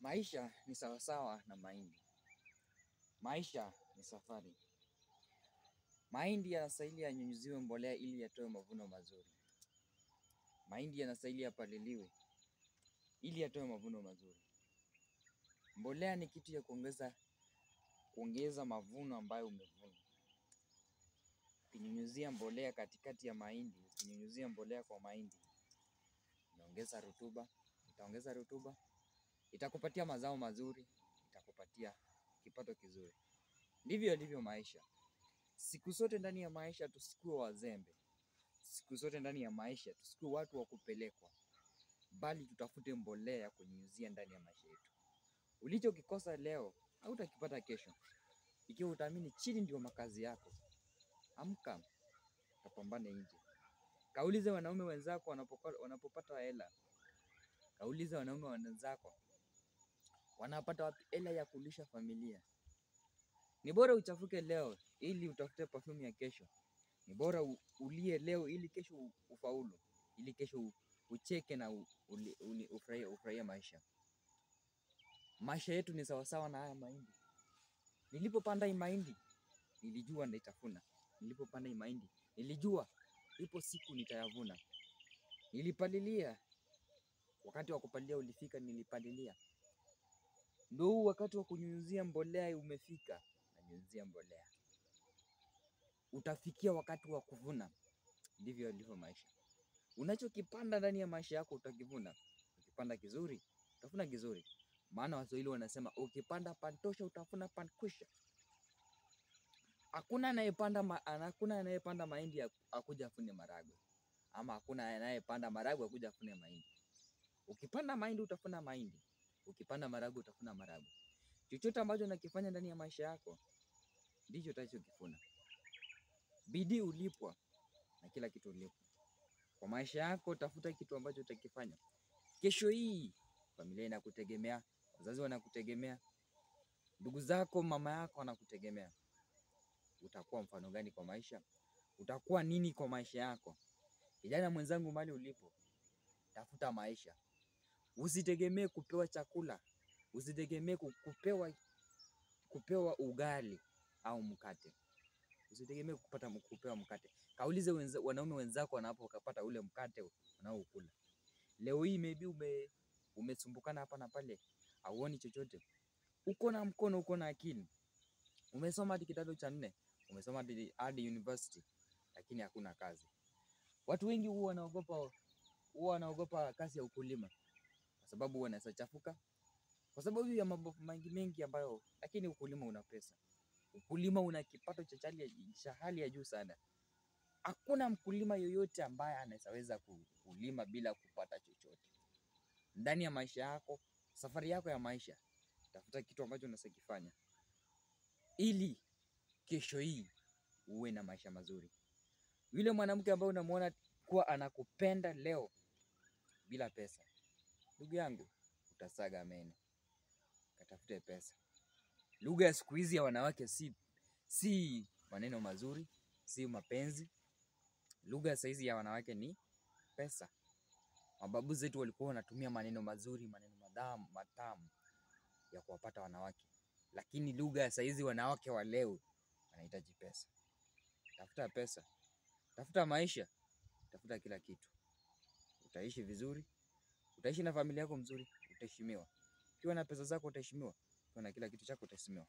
Maisha ni sawasawa na mahindi. Maisha ni safari. Mahindi yanastahili yanyunyuziwe mbolea ili yatoe mavuno mazuri. Mahindi yanastahili yapaliliwe ili yatoe mavuno mazuri. Mbolea ni kitu ya kuongeza mavuno ambayo umevuna. Ukinyunyuzia mbolea katikati ya mahindi, ukinyunyuzia mbolea kwa mahindi, inaongeza rutuba, itaongeza rutuba, itakupatia mazao mazuri, itakupatia kipato kizuri. Ndivyo yalivyo maisha. Siku zote ndani ya maisha tusikuwe wazembe. Siku zote ndani ya maisha tusikuwe watu wa kupelekwa, bali tutafute mbolea ya kunyunyuzia ndani ya maisha yetu. Ulichokikosa leo hautakipata kesho. Ikiwa utaamini chini ndio makazi yako, amka kapambane nje. Kaulize wanaume wenzako wanapopata hela. Kaulize wanaume wenzako wanapata wapi hela ya kulisha familia. Ni bora uchafuke leo ili utafute perfume ya kesho. Ni bora ulie leo ili kesho ufaulu, ili kesho ucheke na ufurahie maisha. Maisha yetu ni sawasawa na haya mahindi. Nilipopanda hii mahindi nilijua nitafuna. Nilipopanda hii mahindi nilijua ipo siku nitayavuna. Nilipalilia, wakati wa kupalilia ulifika, nilipalilia. Ndio huu wakati wa kunyunyuzia mbolea umefika, nanyunyuzia mbolea. Utafikia wakati wa kuvuna. Ndivyo yalivyo maisha. Unachokipanda ndani ya maisha yako utakivuna. Ukipanda kizuri, utavuna kizuri. Maana Waswahili wanasema ukipanda pantosha utavuna pankwisha. Hakuna anayepanda mahindi akuja afune maragwe, ama hakuna anayepanda maragwe akuja afune mahindi. Ukipanda mahindi utavuna mahindi, ukipanda maragwe utavuna maragwe. Chochote ambacho unakifanya ndani ya maisha yako ndicho utachokivuna. Bidii ulipwa na kila kitu ulipwa. Kwa maisha yako tafuta kitu ambacho utakifanya. Kesho hii familia inakutegemea, wazazi wanakutegemea, ndugu zako, mama yako wanakutegemea. Utakuwa mfano gani kwa maisha? Utakuwa nini kwa maisha yako? Kijana mwenzangu, mahali ulipo, tafuta maisha. Usitegemee kupewa chakula, usitegemee kupewa ugali au mkate. Usitegemee kupewa mkate. Kaulize wanaume wenzako wanapopata ule mkate wanaokula. Leo hii maybe umesumbukana hapa na pale, hauoni chochote. Uko na mkono, uko na akili. Umesoma hadi kidato cha 4, umesoma hadi university, lakini hakuna kazi. Watu wengi huwa wanaogopa kazi ya ukulima kwa sababu wanaweza chafuka, kwa sababu ya mambo mengi ambayo, lakini ukulima una pesa. Ukulima una kipato cha hali ya juu sana. Hakuna mkulima yoyote ambaye anaweza kulima bila kupata chochote. Ndani ya maisha yako, safari yako ya maisha, tafuta kitu ambacho unaweza kufanya ili kesho hii uwe na maisha mazuri. Yule mwanamke ambaye unamuona kuwa anakupenda leo bila pesa, ndugu yangu, utasaga meno. Katafute pesa. Lugha ya siku hizi ya wanawake si maneno mazuri, si mapenzi. Lugha ya saizi ya wanawake ni pesa. Mababu zetu walikuwa wanatumia maneno mazuri, maneno matamu ya kuwapata wanawake. Lakini lugha ya saizi wanawake wa leo wanahitaji pesa. Tafuta pesa, tafuta maisha, tafuta kila kitu. Utaishi vizuri, utaishi na familia yako mzuri, utaheshimiwa. Ukiwa na pesa zako utaheshimiwa, ukiwa na kila kitu chako utaheshimiwa.